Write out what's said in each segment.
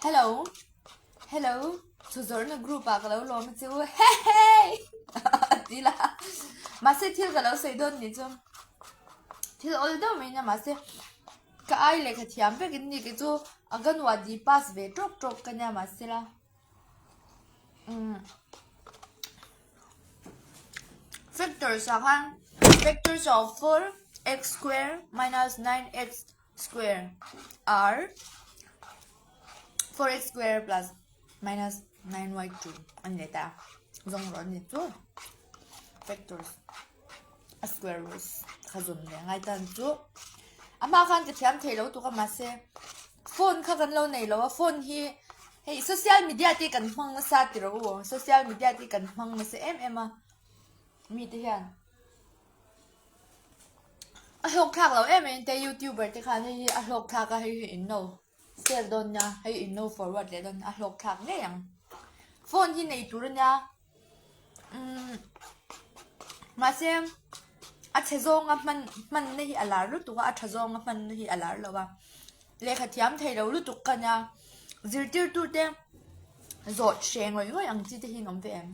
Hello Hello chu zawrhna group ah ka lo lawm a che u hehei a ti la mahse thil ka lo sawi dawn nih chu thil awl deuh mai nia mahse ka ai lehkha thiam vek in ni kei chu anganwadi pass ve tawk tawk ka nia mahse la umm factors ah khan factors of 4x square minus 9x square are 4x square plus minus 9y2 an leh ta zawng rawh an ni chu factors a square roots kha zawm leh ngai tan chu a hma khan ka thiam thei lo tuk a mahse phone kha kan lo nei lo a phone hi hei social media te kan hmang nasa ti rawh u social media te kan hmang nasa em em a mite hian A hlawk thlak lo em em te youtuber te khan hei hi a hlawk thlak a hei hi in lo save dawn nia hei in lo forward leh dawn a hlawk thlak ngei ang phone hi nei tur ania umm mahse a chhe zawnga hman hman na hi a lar lutuk a a tha zawnga hman na hi a lar lo a lehkha thiam thei lo lutuk ka nia zirtirtu te zawh hreh ngawih ngawih ang chi te hi an awm ve em.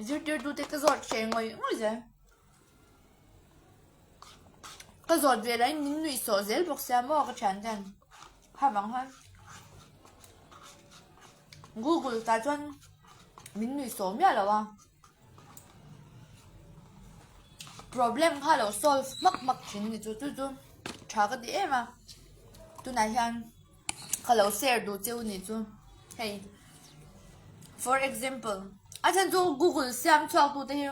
Zirtirtute ka zawt hreh ngawih ngawih zel. Ka zawt ve lahin min nuih sawh zel bawk sia maw ka thian ten. Kha vang khan Google tah chuan min nuih sawh miah lo a. Problem kha lo solve hmak hmak thin ni chu chu chu tha ka ti em a. Tunah hian. Ka lo share duh cheu nih chu hei for example a chhan chu google siam chhuak tu te hi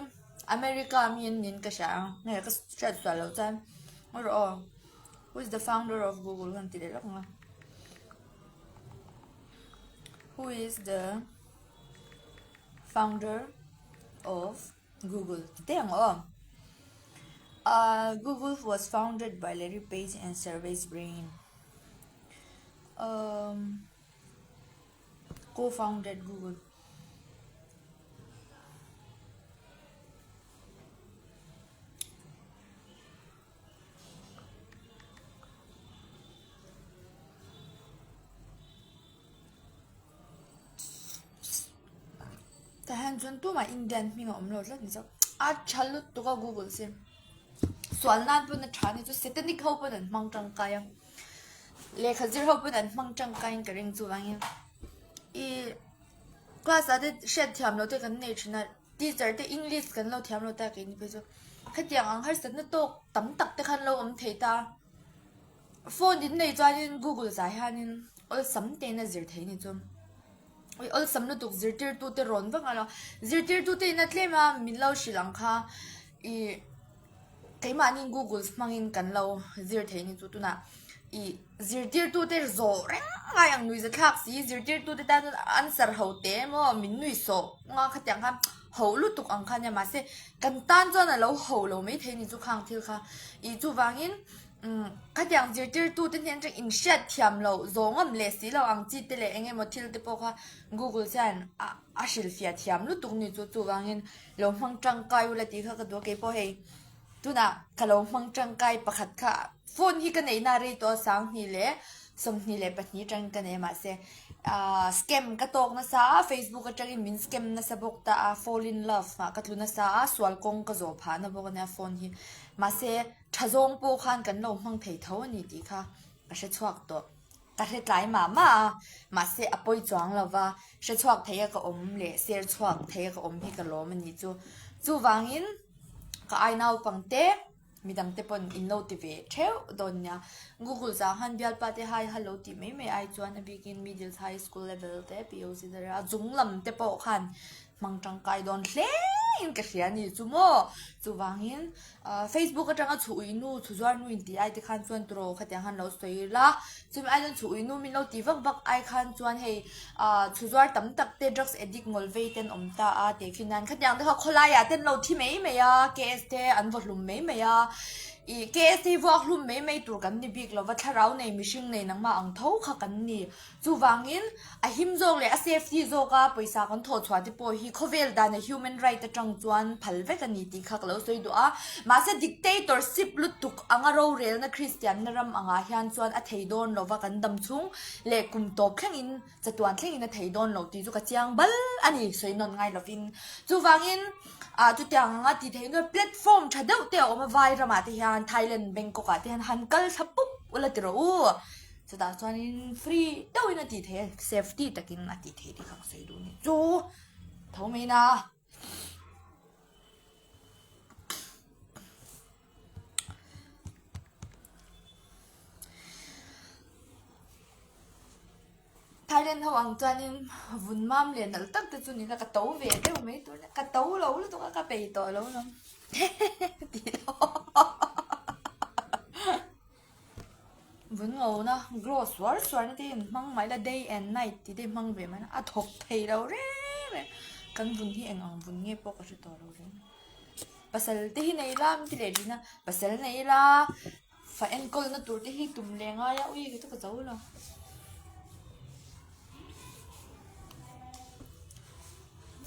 America mi an niin ka hria a hei ka hriat sual loh chuan ngawi rawh aw who is the founder of google kan ti leh lawk ang a who is the founder of google ti teh ang aw ah google was founded by Larry Page and Sergey Brin. Um co-founded Google. Tah hian chuan tumah Indian hming a awm lo tlat ni chauh. A tha lutuk a Google sin. Sual nan pawn a tha ni chu Satanic ho pawn an hmang tangkai a. Lehkha zir ho pawn an hmang tangkai in ka ring chuvangin ih class ah te hriat thiam loh te kan nei thin a teacher te English kan lo thiam lo ta keini phei chu hetiang ang harsatna tawk tam tak te khan lo awm thei ta. Phone in nei chuanin Google zah hianin awlsam tein a zir thei ni chu. Ui awlsam lutuk zirtirtu te rawn vak a zirtirtu te in a tlem a min lo hrilh ang kha ih keimahni Google hmangin kan lo zir thei ni chu tunah ih zirtirtu te zawh reng ngai ang nuihza thlak si zirtirtu te tan chuan answer ho te emaw min nuih sawh nga khatiang khan ho lutuk ang kha nia mahse kan tan chuan a lo ho lo maithei ni chu khang thil kha ih chuvangin. Umm khatiang zirtirtute hnen atang inhriat thiam loh zawh ngam leh si loh ang chi te leh eng emaw thil te pawh kha Google chuan a a hrilhfiah thiam lutuk ni chu chuvangin lo hmang tangkai ula tih kha ka duh a keipawh hei tunah ka lo hmang tangkai pakhat kha phone hi ka neihna a rei tawh a 22 leh 22 atangin ka nei a mahse ahh scam ka tawk nasa a Facebook atangin min scam nasa bawk ta a fall in love ah ka tlu nasa a sual kawng ka zawh phah na bawk ania phone hi mahse. Tha zawng pawh khan kan lo hmang thei tho a ni tih kha ka hre chhuak tawh. Ka hre tlai mah mah a, mahse a pawi chuang lo va, hre chhuak thei a ka awm leh ser chhuak thei a ka awm hi ka lawm a ni chu. Chuvangin ka ai naupangte midangte pawn in lo ti ve theuh dawn nia. Google zah khan bialpa te hai ha lo tih mai mai ai chuan a bikin middle high school level te POC te a chung lam te pawh khan hmang tangkai dawn hle in ka hria a ni chu maw. Chuvangin Facebook atanga chhu ui nu chhu zuar nu in tih ai te khan chuan turaw khatiang khan lo sawi la chumi ai chuan chhu ui nu min lo ti vak vak ai khan chuan hei ah chhu zuar tam tak te drugs addict ngawl vei te an awm ta a tih khin hian khatiang te kha khawlai ah te an lo thi mai mai a KS te an vaw hlum mai mai a. I KST vuak hlum mai mai tur kan ni bik lova, thlarau nei mihring nei nangmah ang tho kha kan ni. Chuvangin, a him zawk leh a safety zawka pawisa kan thawh chhuah te pawh hi khawvel dana human right atang chuan phal vek a ni tih kha ka lo sawi duh a. Mahse dictatorship lutuk anga rorelna Kristianna ram angah hian chuan a thei dawn lova kan dam chhung leh kum tawp thlengin chatuan thlengin a thei dawn lo tih chu ka chiang bal a ni, sawi nawn ngai lovin. Chuvangin, ah chutiang anga tih theih nual platform tha deuh te a awm a, vai ramah te hian Thailand Bangkok ah te hian han kal thla pup ula ti rawh u. Chutah chuanin free deuhin a tih theih a, safety takin a tih theih tih kha ka sawi duh a ni. Chu tho mai na. Thailand ho ang chuanin vun mam leh nalh tak te chu nila ka to ve deuh mai tur nia ka to lo lutuk a ka bei tawh lo lam tih vun ngo na glow suar suar na te in hmang mai la day and night tih te hmang ve mai la a thawk thei lo reng reng kan vun hi eng ang vun nge pawh ka hre tawh lo reng pasal te hi nei la min ti leh thin a pasal nei la. Fa enkawlna tur te hi tum leh ngai a ui ka chu ka zo lo.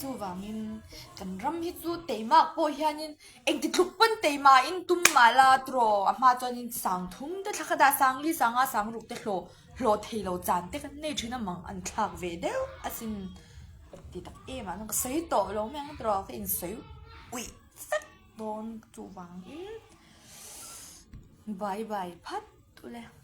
Chuvangin kan ram hi chu teimak pawh hianin engti tluk pawn teima in tum mah la turaw a hma chuanin sang thum te thla kha dah sang li sanga sang ruk te hlawh hlawh thei lo chan te kan nei thin a mang an thlak ve deuh asin ti tak em ah ka sawi tawh lo mai ang turaw ka insawi uih vek dawn chuvangin. Bye bye phat ule.